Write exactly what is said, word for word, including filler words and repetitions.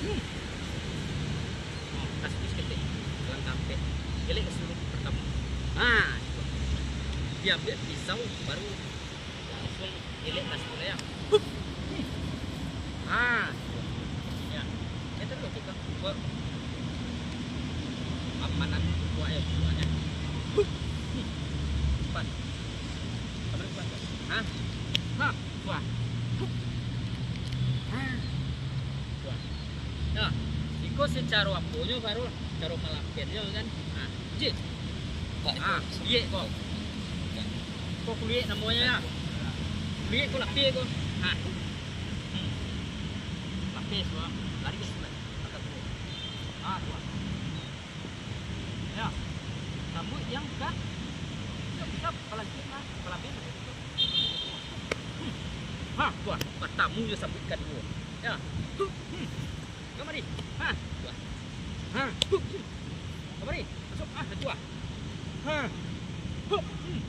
Hmm. Oh, kasih ketek. Dalam kampek. Elek ka suluah pertamo. Ha, diambiak pisau, baru langsuang elek ka suluah. Hup. Hmm. Ha. Ya. Ya, terus, terus. Buat. Aman, kuat ya, kuat ya. Hup. Hmm. Kuat. Kamari kuat, kuat. Ha? Ha. Kuat. Hup. Ha. Kuat. Nah, iko sacaro aponyo baru, caro malapehannyo kan. Nah, je. Ah, liek ko. Ko kuliek namonyo ya. Kuliek ko lapeh ko. Nah. Hmm. Lapeh ko. Lari ko sudah. Angkat dulu. Ah, kuat. Ya. Sambuik yang ka. Ya, bisa palagi, nah, palabih. Hmm. Ha, tuah, batamu jo sambuik kaduo. Ya. Tu. Hmm. Kamari. Ha, tuah. Ha, tu. Hmm. Kamari. Masuk. Ah, tuah. Ha. Hup. Hmm.